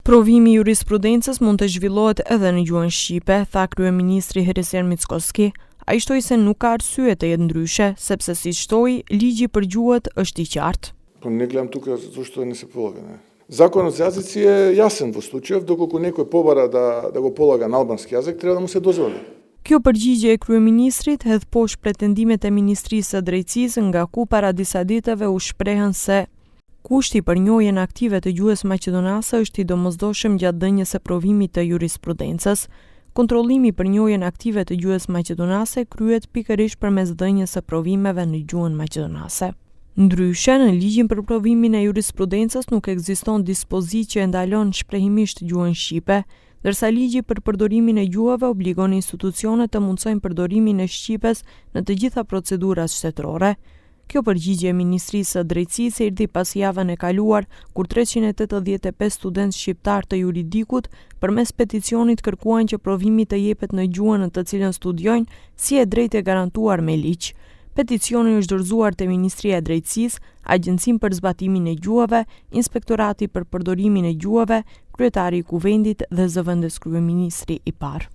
Provimi i jurisprudencës mund të zhvillohet edhe në gjuhën shqipe, tha kryeministri Hristijan Mickoski. Ai shtoi se nuk ka arsye të jetë ndryshe, sepse siç shtoi, ligji për gjuhët është i qartë. Po не гледам тука зошто да не се полага, не. Законот за јазици е јасен во случајов, доколку некој побара да, да го полага на албански јазик, треба да му се дозволи. Kjo përgjigje e kryeministrit hedh poshtë pretendimet e Ministrisë së Drejtësisë nga ku para disa ditëve u shprehën se kushti për njohjen aktive të gjuhës maqedonase është i domosdoshëm gjatë dhënies së provimit të jurisprudencës. Kontrollimi për njohjen aktive të gjuhës maqedonase kryhet pikërisht përmes dhënies së provimeve në gjuhën maqedonase. Ndryshe, në ligjin për provimin e jurisprudencës nuk ekziston dispozitë që e ndalon shprehimisht gjuhën shqipe, ndërsa ligji për përdorimin e gjuhëve obligon institucionet të mundësojnë përdorimin e shqipes në të gjitha procedurat shtetërore. Kjo përgjigje e Ministrisë së Drejtësisë erdhi pas javën e kaluar, kur 385 studentë shqiptarë të juridikut përmes peticionit kërkuan që provimi të jepet në gjuhën në të cilën studiojnë si e drejtë e garantuar me ligj. Peticioni është dorëzuar te Ministria e Drejtësisë, Agjencinë për Zbatimin e Gjuhëve, Inspektorati për Përdorimin e Gjuhëve, kryetari i Kuvendit dhe zëvendës kryeministri i parë.